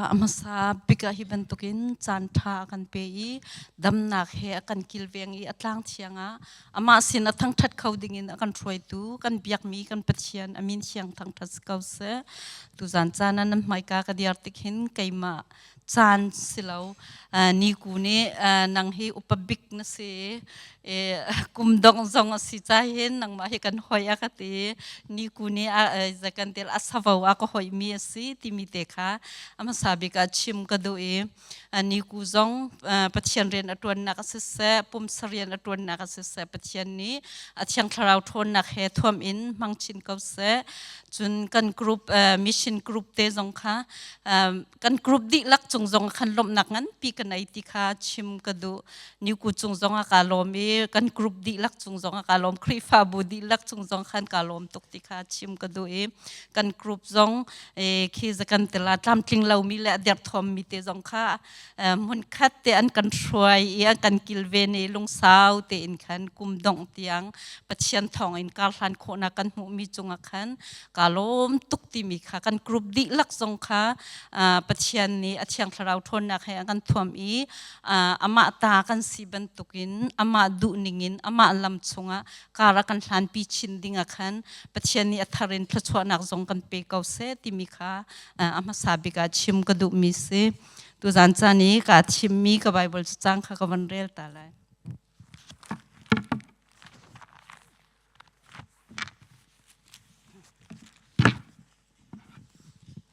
Bawipa a hmasa bik ah hi bantukin caan ṭha a kan pe i damnak he a kan kilveng i a tlang thiang ah amah sin a thangṭhat kho dingin a kan hruaitu kan biakmi kan Pathian a min thiang thangṭhat si ko seh. Tuzan caan ah nan hmaika ka dir tik hin keimah caan si lo ni ku nih nang hi upa bik na si kum dong zong a si ca hin nangmah hi kan hoi a ka ti ni ku nih kan tel a savo a ka hoi mi a si timi te kha a hmasa bik ah chim ka duh i ni ku zong Pathian rian a ṭuannak a siseh pumsa rian a ṭuannak a siseh Pathian nih a thiang thlarau ṭhawnnak he thuam in hmang chin ko seh cun kan group mission group te zong kha kan group dihlak cung zong khan lawmhnak nganpi ka nei ti kha chim ka duh niku cung zong ah ka lawm i kan group dihlak cung zong ah ka lawm Khrihfabu dihlak cung zong khan ka lawm tuk ti kha chim ka duh i kan group zong khi zakan tela tlamtling lomi le a derthawm mi te zong kha hmun khat te an kan hruai i an kan kilven i lungsau tein khan kum dongh tiang Pathian thawng in kar hlan khawhnak kan hmuhmi cungah khan ka lawm tuk timi kha kan group dihlak zong kha Pathian nih a thiang thlarau ṭhawnnak he a kan thuam i amah ta kan si bantukin amah duh ningin amah lam chungah kar a kan hlanpi chin ding ah khan Pathian nih a thar in thluachuahnak zong kan pe ko seh timi kha a hmasa bik ah chim ka duhmi si. Tuzan caan i kaa thimmi ka Bible cacang kha ka van rel ta lai.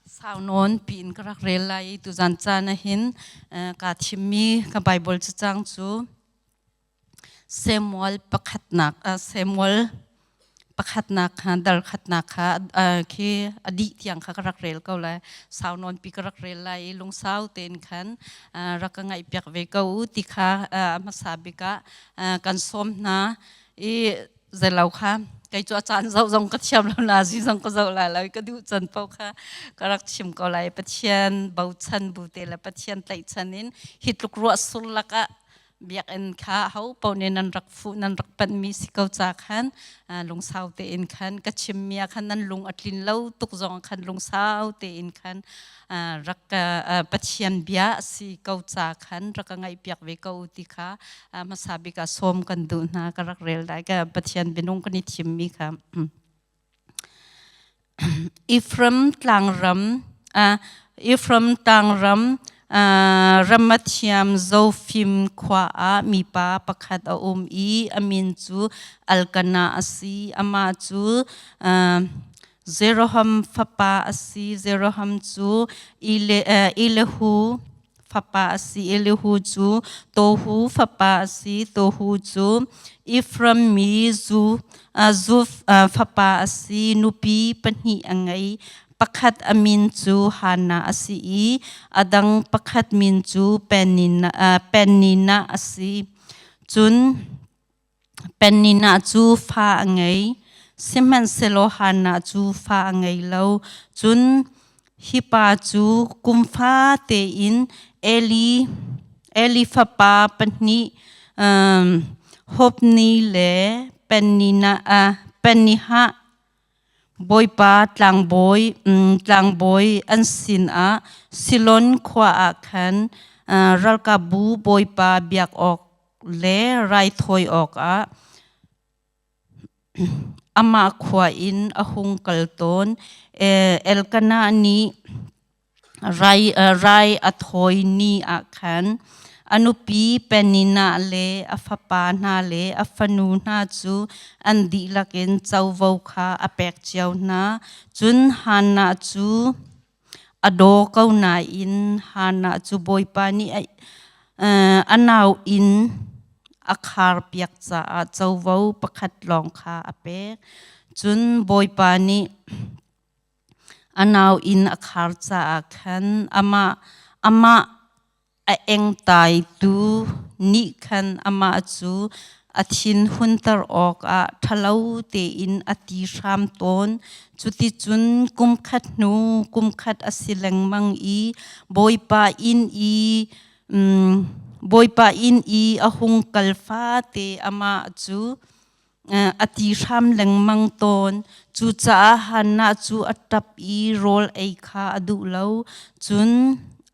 Sau nawn piin ka rak rel lai i tuzan caan ahhin kaa thimmi ka Bible cacang cu Samuel pakhatnak Samuel pakhatnak kha dal khatnak kha khi a dih tiang kha ka rak rel ko lai. Sau nawn pi ka rak rel lai i lungsau tein khan rak ka ngaihpiak ve ko u ti kha a hmasa bik ah kan sawm hna i zeilo kha kei cu a caan zoh zong ka thiam lo na zi zong ka zoh lai lo ka duh can paoh kha ka rak chim ko lai. Pathian bochan bu te le Pathian tlaihchan in hi tluk ruah sur lakah biakinn kha ho paoh nih nan rak fuh nan rak panhmi si ko ca khan lungsau tein khan ka chimmi ah khan nan lung a tlin lo tuk zong khan lungsau tein khan rak Pathian bia a si ko ca khan rak ka ngaihpiak ve ko ti kha hmasa bik ah sawm kan duh hna ka rak rel lai ka Pathian bianung kan i thimmi kha. Ephraim tlangram Ephraim tlangram Ramathiam Zofim khua ah mipa pakhat a um i a min cu Elkanah a si. Amah cu Jeroham fapa a si. Jeroham cu Elihu fapa a si. Elihu cu Tohu fapa a si. Tohu cu Efraim mi Zuf fapa a si. Nupi pahnih a ngei. Pakhat a min cu Hannah a si i a dang pakhat min cu Peninnah a si. Cun Peninnah cu fa a ngei, sihmanhsehlaw Hannah cu fa a ngei lo. Cun hi pa cu kum fate in Eli fapa pahnih Hofni le Peninnah Bawipa tlangbawi an sinah Silon khua ah khan ralkapbu Bawipa biak awk le raithawi awkah amah khua in a hung kal tawn. Elkanah nih rai a thawi ni ah khan a nupi Peninnah le a fapa hna le a fanu hna cu an dihlak in covo kha a pek cio hna. Cun Hannah cu A daw ko nain Hannah cu Bawipa nih a nau inn a kharpiak caah covo pakhat lawng kha a pek. Cun Bawipa nih a nau inn a khar caah khan amah A engtaitu nih khan amah cu a thin hunter awkah ṭhalo tein a ti hram tawn. Cuticun kum khat hnu kum khat a si lengmang i Bawipa inn i a hung kal fate amah cu a ti hram lengmang tawn. Cucaah Hannah cu a ṭap i rawl ei kha a duh lo. Cun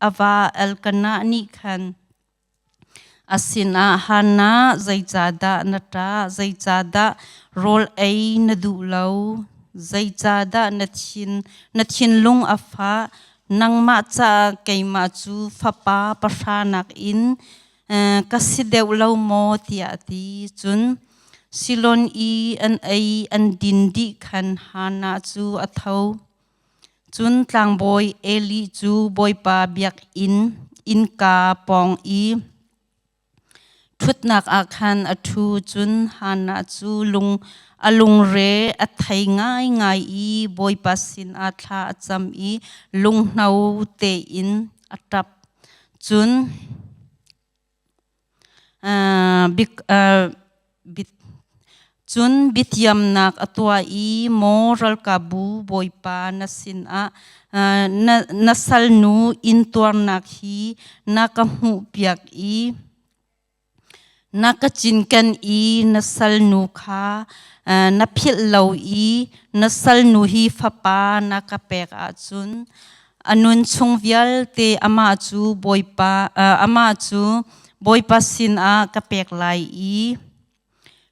a va Elkanah nih khan a sinah Hannah, zeicahdah na ṭah? Zeicahdah rawl ei na duh lo? Zeicahdah na thin na thinlung a fah? Nangmah caah keimah cu fapa pahra nakin ka si deuh lo maw? tiah a ti. Cun Silon i an ei an din dih khan Hannah cu a tho. Cun tlangbawi Eli cu Bawipa biakinn innka pawng i ṭhutnak ah khan a ṭhu. Cun Hannah cu lung a lungre a thei ngaingai i Bawipa sinah thla a cam i lunghno tein a ṭap. Cun Cun biatiamnak a tuah i, Maw ralkapbu Bawipa, na sinah na salnu intuarnak hi na ka hmuhpiak i na ka cinken i na salnu kha na philh lo i na salnu hi fapa na ka pek ahcun A nun chung vialte amah cu Bawipa amah cu Bawipa sinah ka pek lai i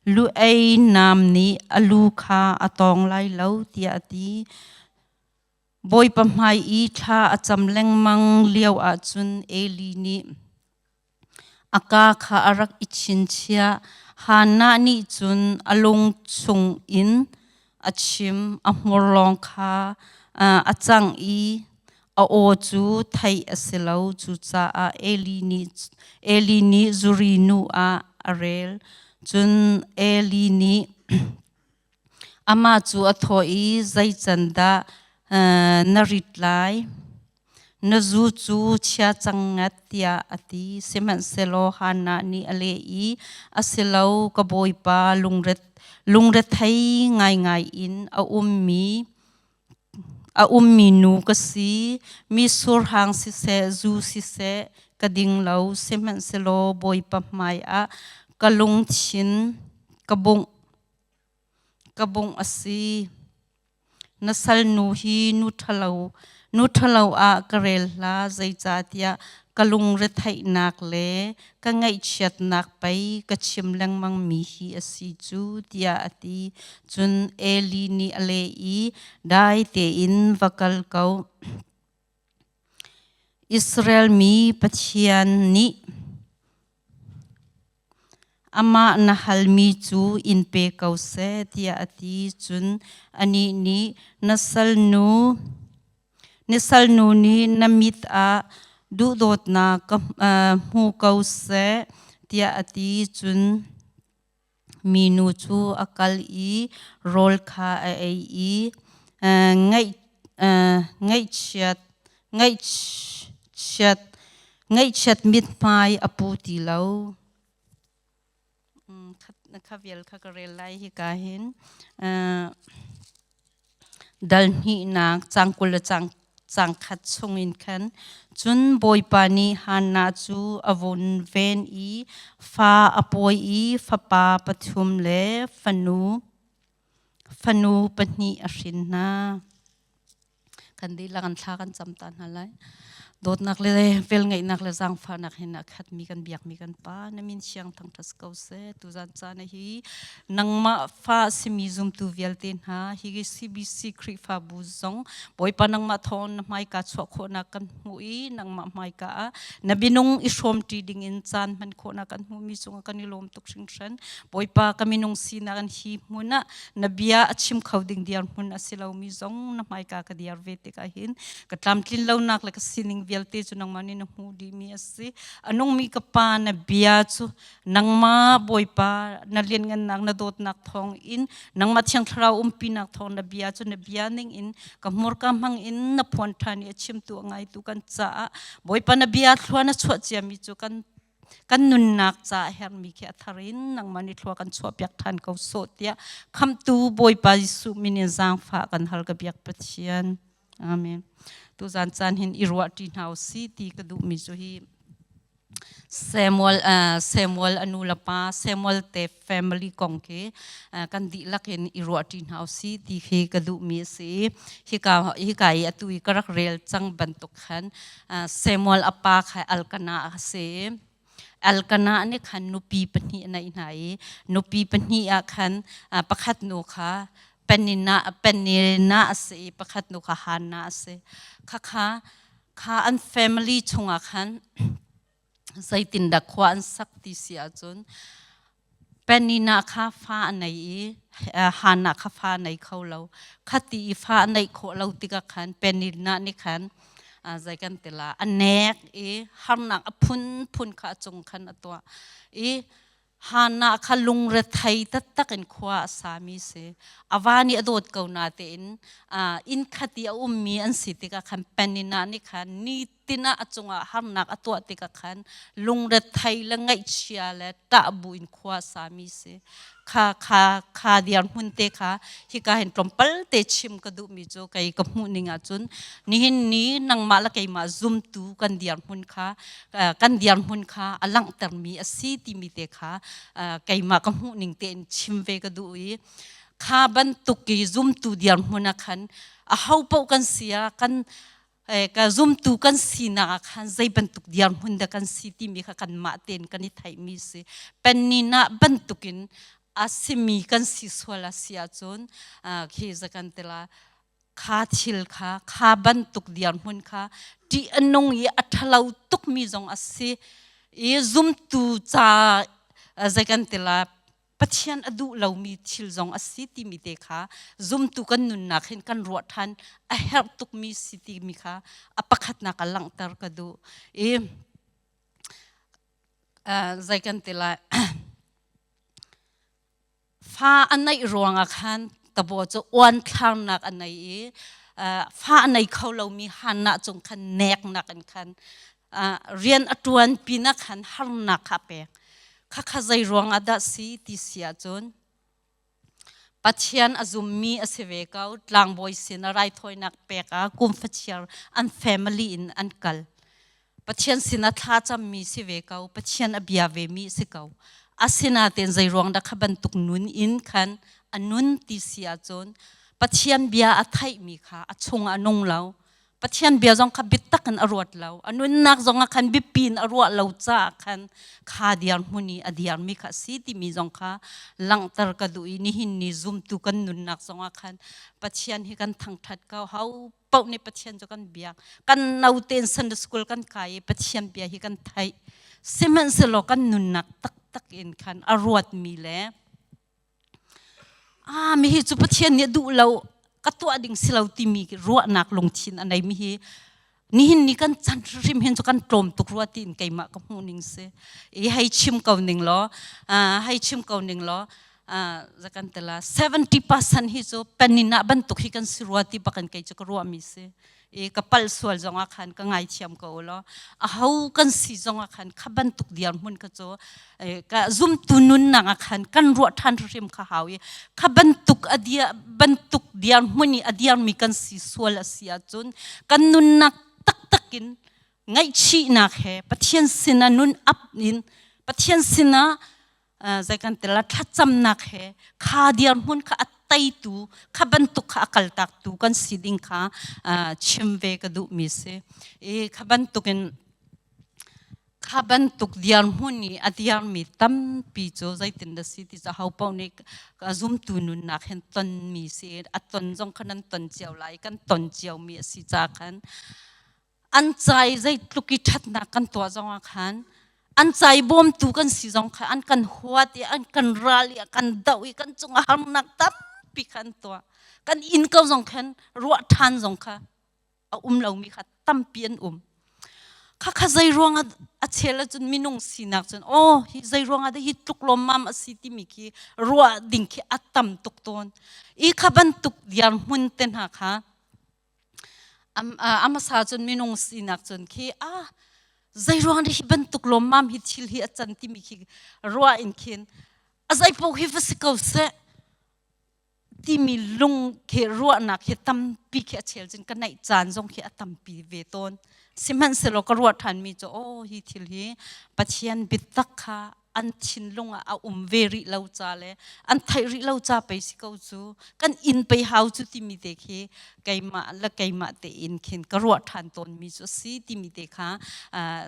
lu ei nam nih a lu kha a tawng lai lo tiah a ti. Bawipa hmai i thla a cam lengmang lio ahcun Eli nih A kaa kha a rak i chinchiah. Hannah nih cun a lung chungin a chim, a hmur lawng kha a cangh i a aw cu theih a si lo. Cucaah Eli nih zuri nu ah a rel. Cun Eli nih amah cu a thawh i, Zei can dah na rit lai? Na zu cu chia cang ngat, tiah a ti. Sihmanhsehlaw Hannah nih a leh i, A si lo, ka bawipa, lungrethei ngaingai in a ummi nu ka si. Misurhang siseh, zu siseh, ka ding lo, sihmanhsehlaw Bawipa hmaiah ka lungthin ka bungh. Ka bungh a si. Na salnu hi nu ṭhalo ah ka rel hlah, zeicahtiah ka lungretheihnak le ka ngaihchiatnak pei ka chim lengmangmi hi a si cu, tiah a ti. Cun Eli nih a leh i, Dai tein va kal ko. Israel mi Pathian nih Amah na halmi cu in pe ko seh, tiah a ti. Cun anih nih, Na salnu nih na mit ah duhdawtnak ka hmu ko seh, tiah a ti. Cun minu cu a kal i rawl kha a ei i ngaihchiat mithmai a pu ti lo. Kha vial kha ka rel lai hika hin. Dal hnihnak caang 20 le caang khat chungin khan cun Bawipa nih Hannah cu a vun ven i fa a pawi i fapa pathum le fanu pahnih a hrin hna. Kan dihlak an thla kan cam ta hna lai. Dawtnak le velngeihnak le zaangfahnak hin a khatmi kan biakmi kan Pa na min thiang thangṭhat ko seh. Tuzan caan hi nangmah fa simi zumtu vialte hna hi CBC Khrihfabu zong Bawipa nangmah thawng na hmaika chuah khawhnak kan hmuh i nangmah hmaika ah na minung i hrawmṭi dingin caan hman khawhnak kan hmuhmi cungah kan i lawm tuk hringhran. Bawipa ka minung sinak in hi hmun ah na bia a chim kho ding dirhmun a si lomi zong na hmaika ka dir ve tikah hin ka tlamtlin lonak le ka sining vialte cu nangmah nih na hmuh dihmi a si. A nungmi ka pa na bia cu nangmah Bawipa na lianngannak na dawtnak thawng in nangmah Thiang Thlarau umpinak thawng na bia cu na bia ning in ka hmurka hmang in na phuan ṭhan i a chimtu a ngaitu kan caah Bawipa na bia thlua na chuah ciami cu kan kan nunnak ca a herhmi khi a thar in nangmah nih thlua kan chuahpiak ṭhan ko sawh tiah khamhtu Bawipa Jesuh min in zaangfah kan hal ka biak Pathian. Amen. Tuzan caan hin i ruah ṭi hna u si ti ka duhmi cu hi. Samuel Samuel a nu le pa Samuel te family kong khi kan dihlak in i ruahṭi hna usih ti khi ka duhmi a si. Hika hika i atu i ka rak rel cang bantuk khan Samuel a pa kha Elkanah a si. Elkanah nih khan nupi pahnih a neih hna i nupi pahnih ah khan pakhat nu kha Peninnah Peninnah a si i pakhat nu kha Hannah a si. Khakha kha an family chungah khan zeitindah khua an sak ti si ahcun Peninnah kha fa a nei i Hannah kha fa a nei kho lo. Khati i fa a neih khawh lo tikah khan Peninnah nih khan zei kan ti la a nek i harnak a phunphun kha a cung khan a tuah i Hannah kha lungrethei taktak in khua a sami si. A va nih a dawt ko natein inn khat i a ummi an si tikah khan Peninnah nih khan nitin ah a cungah harnak a tuah tikah khan lungrethei le ngaihchia le ṭah bu in khua a sami si. Kha kha kha dirhmun te kha hika hin tlawmpal te chim ka duhmi cu kei ka hmuh ning ahcun nihin ni nangmah le keimah zumtu kan dirhmun kha kan dirhmun kha a langhtermi a si timi te kha keimah ka hmuh ning tein chim ve ka duh i kha bantuk i zumtu dirhmun ah khan aho paoh kan si ah kan ka zumtu kan sinak ah khan zei bantuk dirhmun dah kan si timi kha kanmah tein kan i theihmi si. Pennina bantukin a simi kan si sual a si ahcun khi zakan tila kha thil kha kha bantuk dirhmun kha ṭih a nung i a ṭhalo tukmi zong a si i zumtu ca zei kan ti la Pathian a duh lomi thil zong a si timi te kha zumtu kan nunnak hin kan ruah ṭhan a herh tukmi si timi kha a pakhatnak a langhter ka duh i zei kan ti lai Fa a neih ruangah khan tabaw cu uanthlarnak a nei i fa a nei kho lomi Hannah cung khan neknak in khan rian a ṭuan pinah khan harnak kha a pek. Khakha zei ruangah dah si ti si ahcun Pathian a zummi a si ve ko. Tlangbawi sin a raithawinak pek ah kum fachiar an family in an kal. Pathian sinah thla cammi si ve ko, Pathian a bia vemi si ko. Asinain zei ruang dah kha bantuk nun in khan a nun ti si ahcun Pathian bia a theihmi kha a chung a nung lo. Pathian bia zong kha biatak in a ruat lo. A nunnak zong ah khan biapi in a ruah lo caah khan kha dirhmun i a dirmi kha a si timi zong kha langhter ka duh i nihin ni zumtu kan nunnak zong ah khan Pathian hi kan thangṭhat ko. Ho paoh nih Pathian cu kan biak. Kan note in Sunday school kan kai i Pathian bia hi kan theih. Sihmanhsehlaw kan nunnak taktak in khan a ruatmi le ah mi hi cu Pathian nih a duh lo ka tuah ding si lo timi ruahnak lungthin a neimi hi nihin ni kan chan hrim hin cu kan tlawm tuk rua tiin keimah ka hmuh ning si. I hei chim ko ning law hei chim ko ning law zakan tela 70% hi cu penina bantuk hi kan si rua ti bakan kei cu ka ruahmi si i ka pal sual zongah khan ka ngaithiam ko law a ho kan si zongah khan kha bantuk dirhmun kha cu ka zumtu nunnak ah khan kan ruah ṭhan hrim kha hau i kha bantuk a dia bantuk dirhmun i a dirmi kan si sual a si ahcun kan nunnak taktak in ngaihchihnak he Pathian sinah nun ap in Pathian sinah zei kan ti la thlacamnak he kha dirhmun kha a teitu kha bantuk kha a kaltaktu kan si ding kha chim ve ka duhmi si i kha bantukin kha bantuk dirhmun i a dirmi tampi cu zeitin dah si ti cu ho paoh nih zumtu nunnak hin tonmi si a ton zong kha nan ton cio lai kan ton ciomi a si ca khan An ca i zeitluk i ṭhatnak kan tuah zongah khan an ca i bawmtu kan si zong kha an kan huat i an kan ral i a kan doh i kan cungah harnak tampi kha an tuah. Kan inn ko zong khan ruah ṭhan zong kha a um lomi kha tampi an um. Khakha zei ruangah a chel ahcun minung sinak cun aw hi zei ruangah dah hi tluk lawmmam a si timi khi ruah ding khi a tam tuk tawn. I kha bantuk dirhmun te hna kha A hmasa cun minung sinak cun khi ah zeiruang nih hi bantuk lawmmam hi thil hi a can timi khi ruah in khin a zeipaoh hi va si ko seh. Timi lung khi ruahnak hi tampi khi a chel cun ka neih caan zong khi a tampi ve tawn. Sihmanhsehlaw ka ruah ṭhanmi cu aw hi thil hi Pathian biatak kha an thinlung ah a um ve rih lo ca le an theih rih lo ca pei si ko cu kan inn pei hau cu timi te khi keimah le keimah tein khin ka ruah ṭhan tawnmi cu a si timi te kha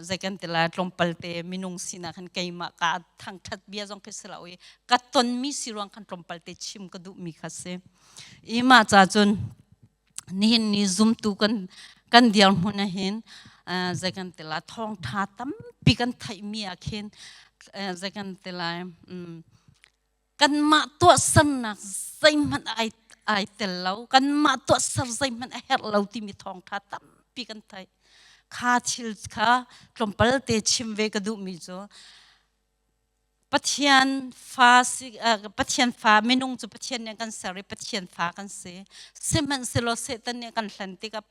zei kan ti lai tlawmpal te minung sinak khan keimah ka thangṭhat bia zong khi si lo i ka tonmi si ruang khan tlawmpal te chim ka duhmi kha si. I mah ca cun nihin ni zumtu kan kan dirhmun ahhin zei kan ti lai thawngṭha tampi kan theihmi ah khin zei kan ti lai kanmah tuahsernak zeihmanh ai ai tel lo kanmah tuahser zeihmanh a herh lo timi thawngṭha tampi kan theih. Kha thil kha tlawmpal te chim ve ka duhmi cu Pathian fa si Pathian fa minung cu Pathian nih a kan ser i Pathian fa kan si. Sihmanhsehlaw Satan nih a kan hlen tikah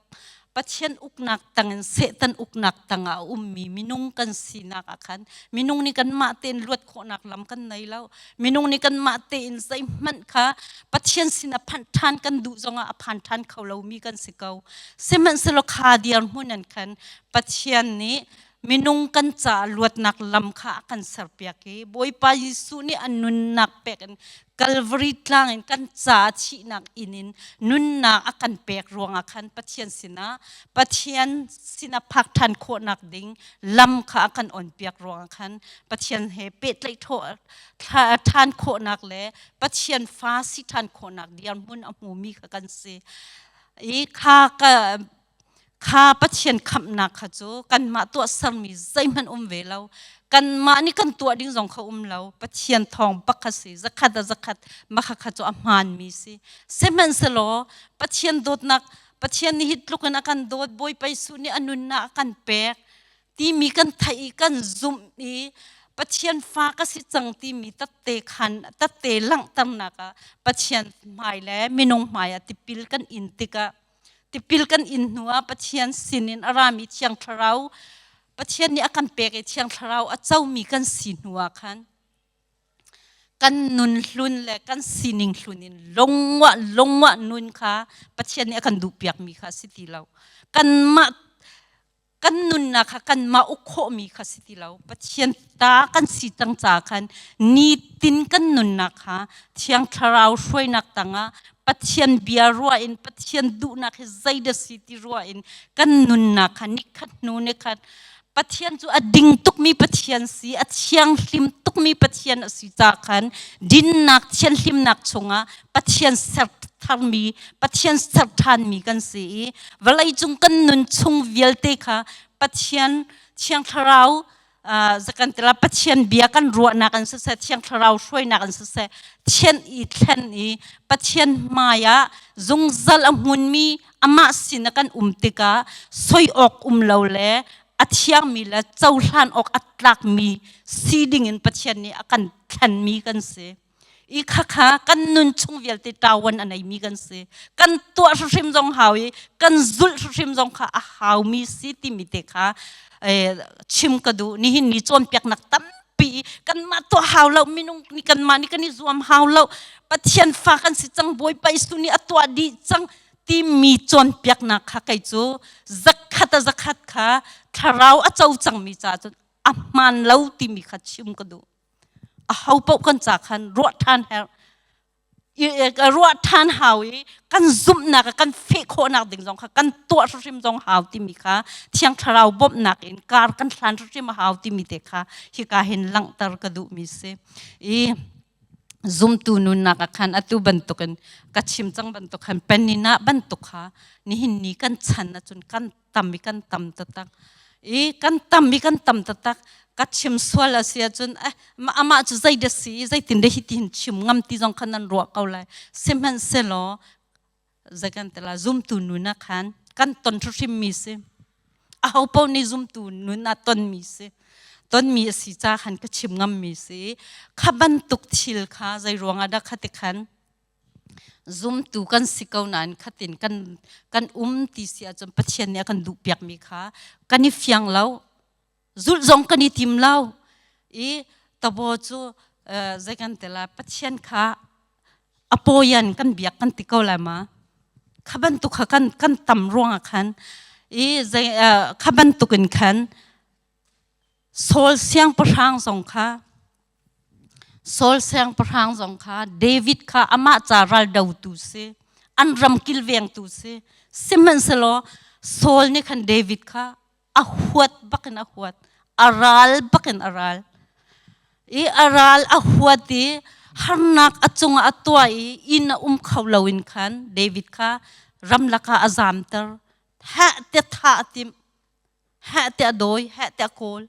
Pathian uknak tangin Satan uknak tangah a ummi minung kan sinak ah khan minung nih kanmah tein luat khawhnak lam kan nei lo. Minung nih kanmah tein zeihmanh kha Pathian sin a phanh ṭhan kan duh zongah a phan ṭhan kho lomi kan si ko. Sihmanhsehlaw kha dirhmun an khan Pathian nih minung kan caah luatnak lam kha a kan serpiak i Bawipa Jesuh nih a nunnak pek in Calvary tlang in kan caah thihnak inn in nunnak a kan pek ruangah khan Pathian sinah Pathian sinah phak ṭhan khawhnak ding lam kha a kan onpiak ruangah khan Pathian he pehtlaih ṭhan khawhnak le Pathian fa si ṭhan khawhnak dirhmun a hmumi kha kan si. I kha ka Kha Pathian khamhnak kha cu kanmah tuahsermi zeihmanh um ve lo. Kanmah nih kan tuah ding zong kha um lo. Pathian thawng bak kha si. Zakhat a zakhat makha kha cu a hmaanmi si. Sihmanhsehlaw Pathian dawtnak Pathian nih hi tluk in a kan dawt, Bawipa Jesuh nih a nunnak a kan pek timi kan theih i kan zumh i Pathian fa ka si cang timi tatte khan tatte langhternak ah Pathian hmai le minung hmai ah tipil kan in tikah Tipil kan in hnuah Pathian sinin a rami Thiang Thlarau Pathian nih a kan pek i Thiang Thlarau a comi kan si hnuah khan kan nun hlun le kan sining hlun in lungwah lungwah nun kha Pathian nih a kan duhpiakmi kha a si ti lo. Kanmah kan nunnak kha kanmah uk khawhmi kha si ti lo. Pathian ta kan si cang ca khan nitin kan nunnak kha Thiang Thlarau hruainak tangah Pathian bia ruah in Pathian duhnak hi zeidah si ti ruah in kan nunnak kha nikhat hnu nikhat Pathian cu a ding tukmi Pathian si, a thianghlim tukmi Pathian a si ca khan dinnak thianhlimnak chungah Pathian ser tharmi, Pathian ser ṭhanmi kan si i vawleicung kan nun chung vialte kha Pathian Thiang Thlarau zakan tila Pathian bia kan ruahnak in siseh, Thiang Thlarau hruainak in siseh, thian i thlen i Pathian hmai ah zungzal a hmunmi amah sin ah kan um tikah soi awk um lo le a thiangmi le cohlan awk a tlakmi si ding in Pathian nih a kan thlenmi kan si. I khakha kan nun chung vialte ṭawan a neimi kan si. Kan tuah hrimhrim zong hau i kan zulh hrimhrim zong kha a haumi si timi te kha chim ka duh. Nihin ni cawnpiaknak tampi kanmah tuah hau lo minung nih kanmah nih kan i zuam hau lo. Pathian fa kan si cang Bawipa Jesuh nih a tuah dih cang timi cawnpiaknak kha kei cu zakhat a zakhat kha thlarau a co cangmi caah cun a hmaan lo timi kha chim ka duh. Aho paoh kan ca khan ruah ṭhan herh ruah ṭhan hau i kan zumhnak kan feh khawhnak ding zong kha kan tuah hrimhrim zong hau timi kha Thiang Thlarau bawmhnak in kar kan hlan hrimhrim a hau timi te kha hika hin langhter ka duhmi si. I zumtu nunnak ah khan atu bantukin ka chim cang bantuk khan Penina bantuk kha nihin ni kan chan ahcun kan tam i kan tam taktak i kan tam i kan tam taktak ka chim sual a si ahcun eh amah cu zei dah si zeitin dah hitihin chim ngam ti zong khan nan ruah ko lai sihmanhsehlaw zei kan ti la zumtu nun ah khan kan ton hrimhrim mi si aho paoh nih zumtu nun ah tonmi si tonmi a si ca khan ka chim ngammi si kha bantuk thil kha zei ruangah dah kha ti khan Zumtu kan si ko nain khatin kan kan um ti si ahcun Pathian nih a kan duhpiakmi kha kan i fiang lo. Zulh zong kan i tim lo. I tabo cu zei kan ti lai Pathian kha a A pawian kan biak kan ti ko lai ma. Kha bantuk kha kan kan tam ruangah khan i zei kha bantukin khan Saul siangpahrang zong kha Saul siangpahrang zong kha David kha amah ca raldotu si, an ram kilvengtu si. Sihmanhsehlaw Saul nih khan David kha a huat bakin a huat, a ral bakin a ral. I a ral a huat i harnak a cungah a tuah i inn a um kho loin khan David kha ramlak ah a zamter. Heh tiah thah a timh. Heh tiah a dawi, heh tiah a kawl.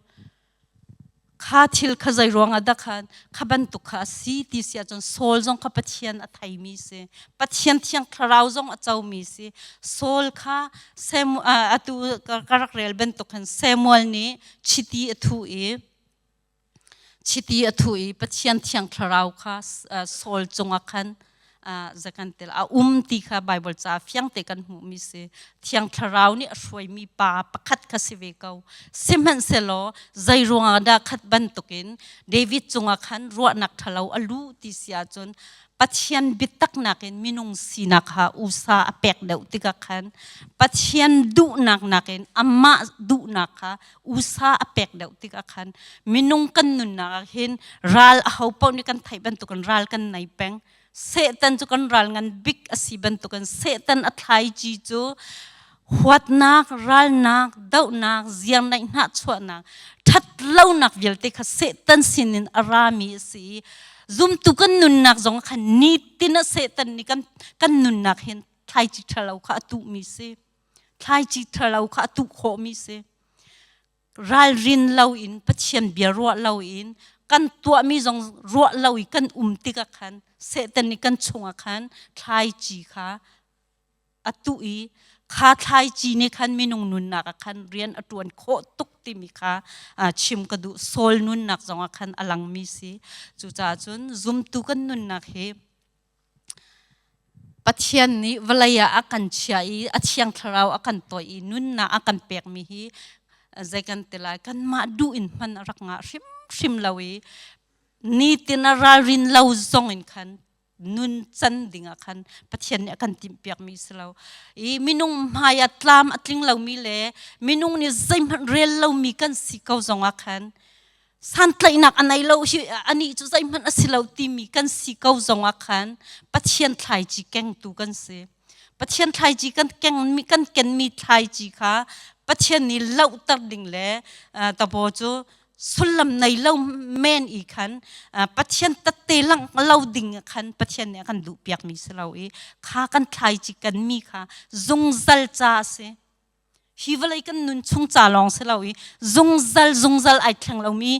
Kha thil kha zei ruangah dah khan kha bantuk kha a si ti si ahcun Saul zong kha Pathian a theimi si. Pathian thiang thlarau zong a comi si. Saul kha Sam, atu ka rak rel bantuk khan Samuel nih chiti a thuh i Chiti a thuh i Pathian thiang thlarau kha Saul cungah khan zakan tel a um ti kha Baibal ca fiang te kan hmuhmi si. Thiang thlarau nih a hruaimi pa pakhat kha si ve ko. Sihmanhsehlaw zei ruangah dah khat bantukin David cungah khan ruahnak ṭhalo a luh ti si ahcun Pathian biatak nakin minung sinak kha usa a pek deuh tikah khan Pathian duhnak nakin amah duhnak kha usa a pek deuh tikah khan minung kan nunnak ah hin ral aho paoh nih kan theih bantukin ral kan nei peng. Satan cu kan ral ngan bik a si bantukin Satan a thlaici cu huatnak, ralnak, dohnak, ziarnaih hnahchuahnak, ṭhatlonak vialte kha Satan sinin a rami a si i zumtu kan nunnak zong khan nitin ah Satan nih kan, kan nunnak hin thlaici ṭhalo kha a tuhmi si. Thlaici ṭhalo kha a tuh khawhmi si. Ralrin loin Pathian bia ruah loin kan tuahmi zong ruah lo i kan um tikah khan Satan nih kan chungah khan thlaici kha a tuh i kha thlaici nih khan minung nunnak ah khan rian a ṭuan khawh tuk timi kha chim ka duh. Saul nunnak zongah khan a langmi si. Cucaah cun zumtu kan nunnak hi Pathian nih vawlei ah a kan chiah i a thiang thlarau a kan toih i nunnak a kan pekmi hi zei kan ti lai kanmah duh in hman a rak ngah hrimhrim lo i nitin a ralrin lo zong in khan nun can ding ah khan Pathian nih a kan timhpiakmi si lo i minung hmai ah tlam a tling lomi le minung nih zeihmanh rel lomi kan si ko zong ah khan santlaihnak a nei lo hi anih cu zeihmanh a si lo timi kan si ko zong ah khan Pathian thlaici kengtu kan si. Pathian thlaici kan kengmi kan kenmi thlaici kha Pathian nih lohter ding le tapaw cu sullam nei lo men i khan Pathian tatte lang lo ding khan Pathian nih a kan duh piakmi si lo i kha kan thlaici kan mi kha zungzal ca a si. Hi vawlei kan nun chung ca lawng si lo i zungzal zungzal ai thleng lomi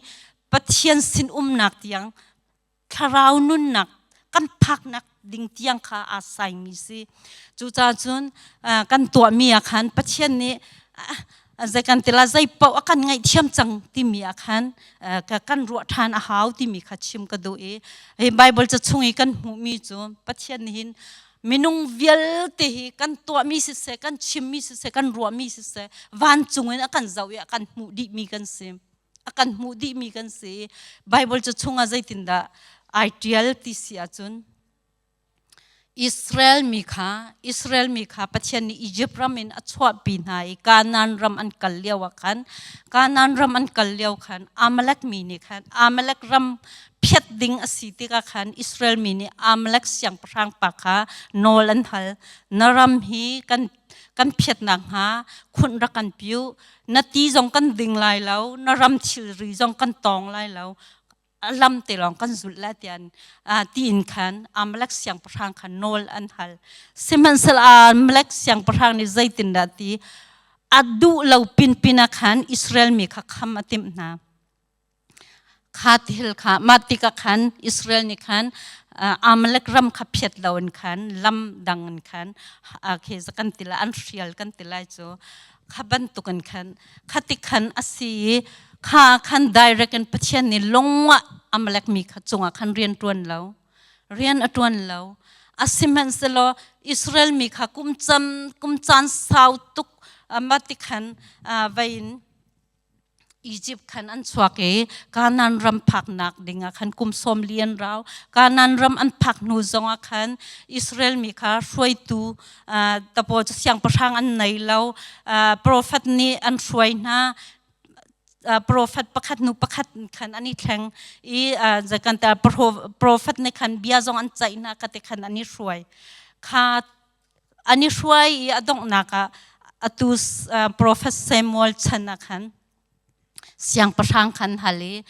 Pathian sin umnak tiang thlarau nunnak kan phaknak ding tiang kha aa saimi si. Cucaah cun kan tuahmi ah khan Pathian nih zei kan ti la zei paoh a kan ngaihthiam cang timi ah khan kan ruah ṭhan a hau timi kha chim ka duh i hi Bible ca chung i kan hmuhmi cu Pathian nih hin minung vialte hi kan tuahmi siseh kan chimmi siseh kan ruahmi siseh vancung in a kan zoh i a kan hmuh dihmi kan si. A kan hmuh dihmi kan si. Bible cu chungah zeitindah ai ṭial ti si ahcun Israel mi kha Israel mi kha Pathian nih Egypt ram in a chuahpi hna i Kanaan ram an kal lio ah khan Kanaan ram an kal lio khan Amalek mi nih khan Amalek ram phiat ding a si tikah khan Israel mi nih Amalek siangpahrang pa kha nawl an hal na ram hi kan kan phiat nakhnga khunh rak kan piu na ti zong kan ding lai lo na ram thilri zong kan tawng lai lo a lam te lawng kan zulh lai tian tiin khan Amalek siangpahrang kha nawl an hal sihmanhsehlaw Amalek siangpahrang nih zeitindah ti a duh lo pinpin ah khan Israel mi kha kham a timh hna Kha thil kha mah tikah khan Israel nih khan Amalek ram kha phiat loin khan lam dang in khan khi kan ti lai an hrial kan ti lai cu kha bantukin khan kha ti khan a si i kha khan direct in Pathian nih lung ah Amalek mi kha cungah khan rian ṭuan lo rian a ṭuan lo asihmanhsehlaw Israel mi kha kum cam kum caan sau tuk mah ti khan vei in. Egypt khan an chuak i Kanaan ram phaknak dingah khan kum 40 an rau. Kanaan ram an phak hnu zongah khan Israel mi kha hruaitu tapaw cu siangpahrang an nei lo. Profet nih an hruai hna. Profet pakhat hnu pakhat khan an i thleng i zeikanta profet nih khan bia zong an ceih hna kate khan an i hruai. Kha an i hruai i a donghnak ah atu profet Samuel chan ah khan siangpahrang khan hal i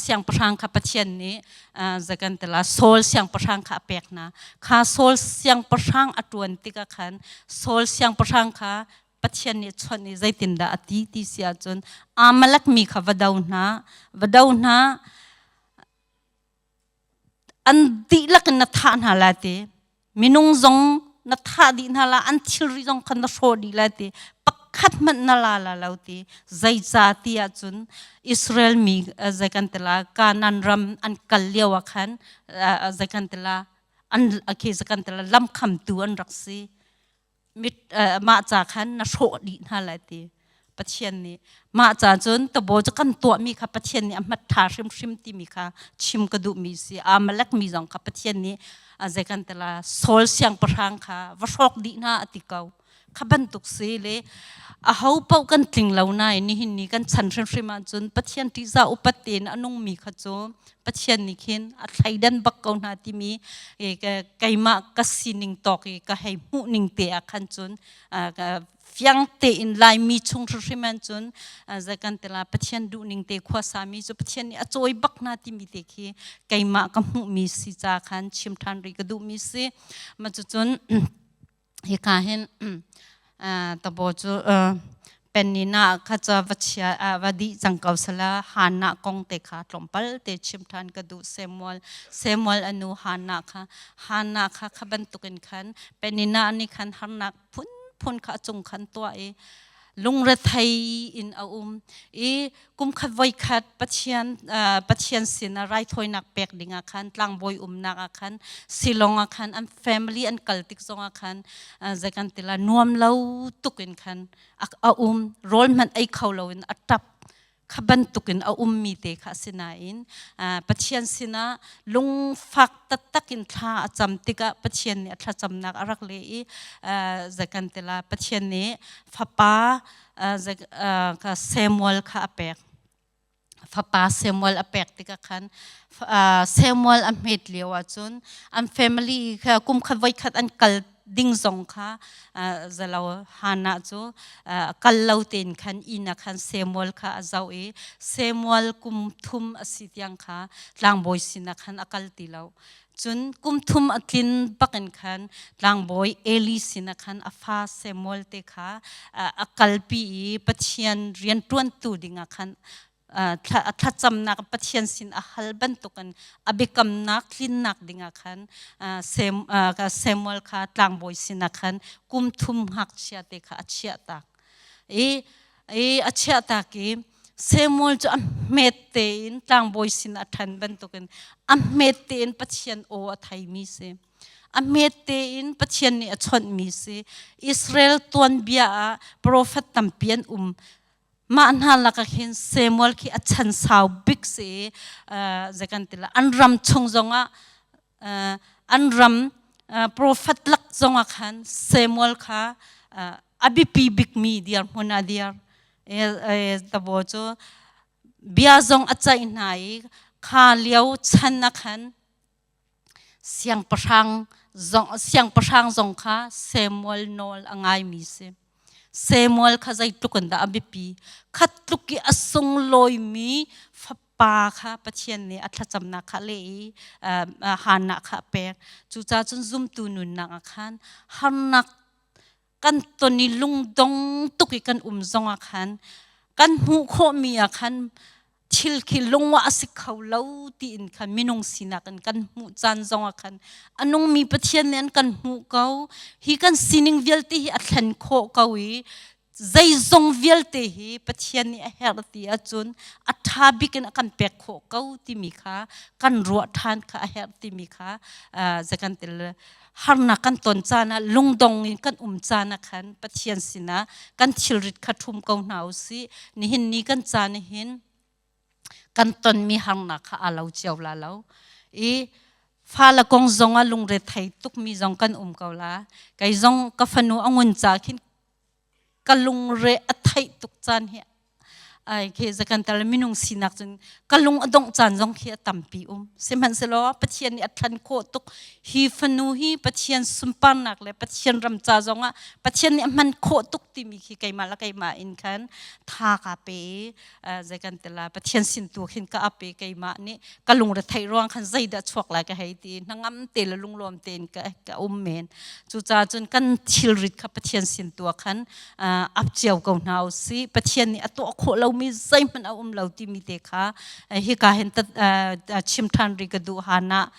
siangpahrang kha Pathian nih zekan tila Saul siangpahrang kha a pek hna. Kha Saul siangpahrang a ṭuan tikah khan Saul siangpahrang kha Pathian nih chawnh i zeitindah a ti ti si ahcun Amalek mi kha va do hna, va do hna, An dihlak in na thah hna lai ti. Minung zong na thah dih hna lai, an thilri zong kha na hrawh dih lai ti. Pakhat hmanh na la la lo ti. Zeicah ti ahcun Israel mi zei kan ti la Kanaan ram an kal lio ah khan zei kan ti la an khi zei kan ti la lam khamtu an rak si. Mit mah ca khan na hrawh dih hna lai ti. Pathian nih mah ca cun tabaw cu kan tuahmi kha Pathian nih a hmat ṭha hrimhrim timi kha chim ka duhmi si. Amalek mi zong kha Pathian nih zei kan ti la Saul siangpahrang kha va hrawk dih hna a ti ko. Kha bantuk si le aho paoh kan tling lo nain nihin ni kan chan hrimhrim ahcun Pathian ṭihzah upat tein a nungmi kha cu Pathian nih khin a thleidan bak ko hna timi keimah ka sining tawk i ka hei hmuh ning te ah khan cun fiang tein Laimi chung hrimhrim an cun zei kan ti la Pathian duhning te khuasami cu Pathian nih a cawi bak hna timi te khi keimah ka hmuhmi si ca khan chim ṭhan rih ka duhmi si. Ma cucun hika hin tabo cu Penina kha ca va chia va dih cang ko sala Hannah kong te kha tlawmpal te chim ṭhan ka duh. Samuel Samuel anu Hannah kha Hannah kha kha bantukin khan Penina nih khan harnak phunphun kha a cung khan tuah i lungrethei in a um i kumkhat voikhat Pathian Pathian sinah raithawinak pek dingah khan tlangbawi umnak ah khan silong ah khan an family an kal tik zongah khan zei kan ti la nuam lo tuk in khan a um rawl hmanh ei kho loin a ṭap. Kha bantukin a ummi te kha a si nain Pathian sinah lungfak taktak in thla a cam tikah Pathian nih a thlacamnak a rak leh i zei kan ti la Pathian nih fapa Samuel kha a pek. Fapa Samuel a pek tikah khan Samuel a hmet lio ahcun an family kha kum khat voikhat an kal ding zong kha zalo Hannah cu kal lo tein khan inn ah khan Samuel kha a zoh i Samuel kum thum a si tiang kha tlangbawi sinah khan a kal ti lo. Cun kum thum a tlin bakin khan tlangbawi Eli sinah khan a fa Samuel te kha a kalpi i Pathian rianṭuantu dingah khan thlacamnak Pathian sin a hal bantukin a biakamnak tlinnak dingah khan Samuel kha tlangbawi sinah khan kum thum ngakchia te kha a chiahtak. I a chiahtak i Samuel cu a hmet tein tlangbawi sin a ṭhan bantukin a hmet tein Pathian aw a theimi si. A hmet tein Pathian nih a chawnhmi si. Israel tuanbia ah profet tampi an um. Mah hna lakah hin Samuel khi a chan sau bik si i zei kan ti lai an ram chung zongah an ram profet lak zongah khan Samuel kha a biapi bikmi dirhmun a dir. Tabo cu bia zong a ceih hna i kha lio chan ah khan Siangpahrang zong kha Samuel nawl a ngaimi si. Samuel kha zeitluk in dah a biapi. Khat tluk i a sunglawimi fapa kha Pathian nih a thlacamnak kha a leh i Hannah kha a pek. Cucaah cun zumtu nunnak ah khan harnak kan ton i lungdong tuk i kan um zongah khan kan hmuh khawhmi ah khan thil khi lungwah a si kho lo tiin khan minung sinak in kan hmuh caan zongah khan a nungmi Pathian nih an kan hmuh ko. Hi kan sining vialte hi a thlen khawh ko i. Zeizong vialte hi Pathian nih a herh ti ahcun a ṭha bik in a kan pek khawh ko timi kha kan ruah ṭhan kha a herh timi kha zei kan til harnak kan ton caan ah lungdong in kan um caan ah khan Pathian sinah kan thilrit kha ṭhum ko hna u sih. Nihin ni kan caan hin kan tonmi harnak kha aa lo cio la lo. I fale kong zong ah lungre thei tukmi zong kan um ko la. Kei zong ka fanu a ngun ca khin ka lungre a theih tuk caan hi ai khi zakan tal minung sinak cun ka lung a dongh caan zong khi a tampi um. Sihmanhsehlaw Pathian nih a thlan khawh tuk. Hi fanu hi Pathian sunparnak le Pathian ram ca zong ah Pathian nih a hman khawh tuk timi khi keimah le keimah in khan tha ka pe i zei kan ti la, Pathian sin tu khin ka ap i keimah nih ka lungre theih ruang khan zeidah chuak lai ka hei ti, hnangam te le lunglawm tein ka ka um men. Cucaah cun kan thilrit kha Pathian sin tu ah khan ap cio ko hna u sih. Pathian nih a tuah khawh lomi zeihmanh a um lo timi te kha hika hin chim ṭhan rih ka duh. Hannah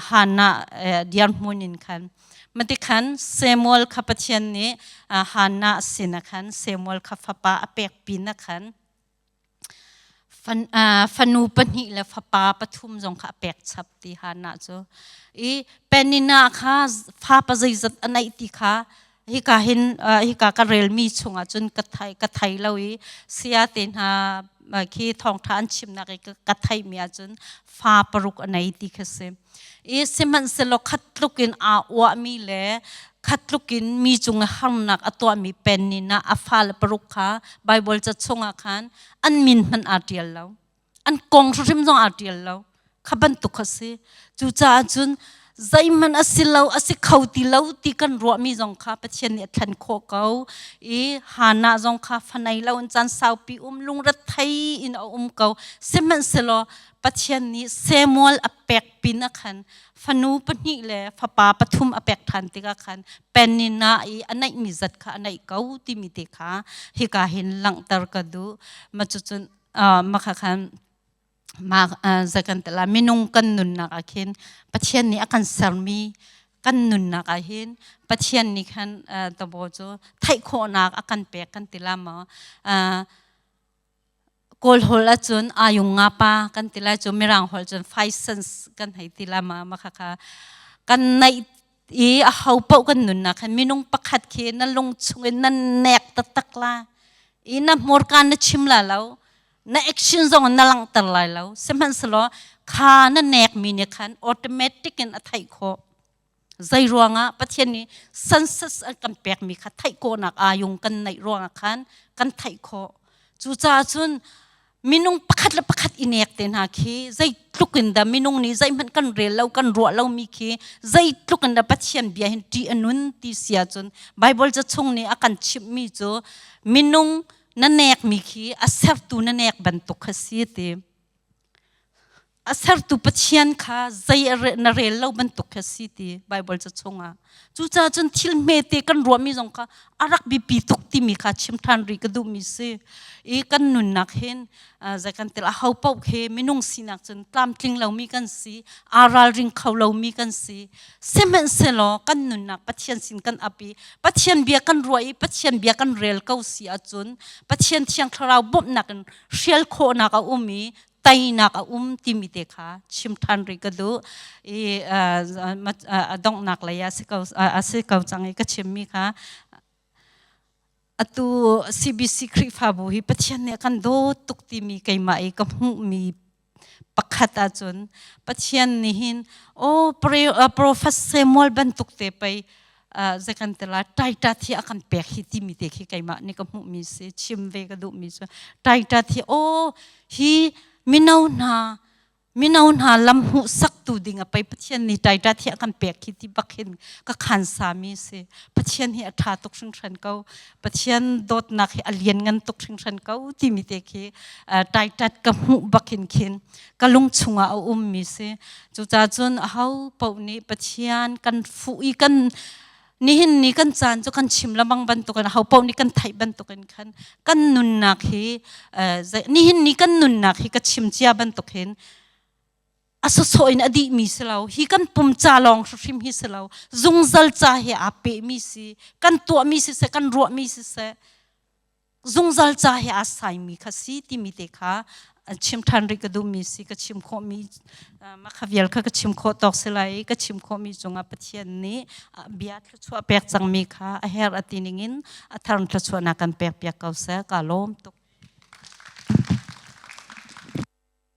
Hannah dirhmun in khan Matikhan Samuel kha Pathian nih Hannah sin ah khan Samuel kha fapa a pek pin ah khan fanu pahnih le fapa pathum zong kha a pek chap ti Hannah cu. I Peninnah kha fa pa zeizat a neih ti kha hika hin hika ka relmi chungah cun ka thei lo i saya te hna khi thawngṭha an chimnak i ka theihmi ahcun fa paruk a nei ti kha si. I sihmanhsehlaw khat tluk in aa uahmi le khat tluk in mi cung i harnak a tuahmi Peninnah a fale paruk kha Baibal ca chungah khan an min hmanh aa ṭial lo. An kong hrimhrim zong aa ṭial lo. Kha bantuk kha si. Cucaah cun zeihmanh a si lo, a si kho ti lo ti kan ruahmi zong kha Pathian nih a thlen khawh ko. I Hannah zong kha fanei lo in caan saupi um lungrethei in a um ko. Sihmanhsehlaw Pathian nih Samuel a pek pin ah khan fanu pahnih le fapa pathum a pek ṭhan tikah khan Peninnah i a neihmi zat kha a neih ko timi te kha hika hin langhter ka duh. Ma cucun makha khan ma zei kan ti la, minung kan nunnak ah khin Pathian nih a kan sermi kan nunnak ah hin Pathian nih khan tabo cu theih khawhnak a kan pek kan ti la maw? Kawl holh ahcun ayung nga pa kan ti lai cu, Mirang holh cun five sense kan hei ti la ma. Ma khakha kan naih i a ho paoh kan nunnak khan minung pakhat khi na lung chung in nan nek taktak la i na hmurka na chim la lo, na action zong na langhter lai lo, sihmanhsehlaw kha na nek mi nih khan automatic in a theih khawh. Zei ruangah? Pathian nih senses an kan pekmi kha theih khawhnak ayung kan neih ruangah khan kan theih khawh. Cucaah cun minung pakhat le pakhat i nek te hna khi zeitluk in dah minung nih zeihmanh kan rel lo, kan ruah lomi khi zeitluk in dah Pathian bia hin ṭih a nun ti si ahcun, Baibal ca chung nih a kan chimhmi cu minung na nekmi khi a sertu na nek bantuk kha si ti. A sertu Pathian kha zei na rel lo bantuk kha si ti Baibal ca chungah. Cucaah cun thil hmete kan ruahmi zong kha a rak biapi tuk timi kha chim ṭhan rih ka duhmi si. I kan nunnak hin zei kan tel, aho paoh khi minung sinak cun tlamtling lomi kan si, aa ralring kho lomi kan si. Sihmanhsehlaw kan nunnak Pathian sin kan ap i Pathian bia kan ruah i Pathian bia kan rel ko si ahcun Pathian Thiang Thlarau bawmhnak in hrial khawhnak a um i teinak a um timi te kha chim ṭhan rih ka duh. I a donghnak lei ah a si ko cang i ka chimmi kha atu CBC Khrihfabu hi Pathian nih a kan dawt tuk timi keimah i ka hmuhmi pakhat ahcun Pathian nih hin aw Prophet Samuel bantuk te pei zei kan ti lai, Titus hi a kan pek hi timi te khi keimah nih ka hmuhmi si. Chim ve ka duhmi cu Titus hi aw hi mino hna, mino hna lam hmuhsaktu ding a pei Pathian nih Titus hi a kan pek hi ti bak hin ka khan sami si. Pathian hi a ṭha tuk hringhran ko, Pathian dawtnak hi a lian ngan tuk hringhran ko timi te khi Titus ka hmuh bak hin khin ka lung chungah a ummi si. Cucaah cun aho paoh nih Pathian kan fuh i kan nihin ni kan caan cu kan chim lamang bantukin aho paoh nih kan theih bantukin khan kan nunnak hi, nihin ni kan nunnak hi ka chim cia bantuk hin a sawsawh in a dihmi si lo. Hi kan pum ca lawng hrim hi si lo, zungzal ca he aa pehmi si. Kan tuahmi siseh, kan ruahmi siseh. Zungzal ca he aa saimi kha si timi te kha chim ṭhan rih ka duhmi si. Ka chim khawhmi mah kha vial kha ka chim khawh tawk si lai i ka chim khawhmi cungah Pathian nih bia thluachuah pek cangmi kha a herh a ti ningin a thar thluachuahnak kan pek piak ko seh. Ka lawm tuk.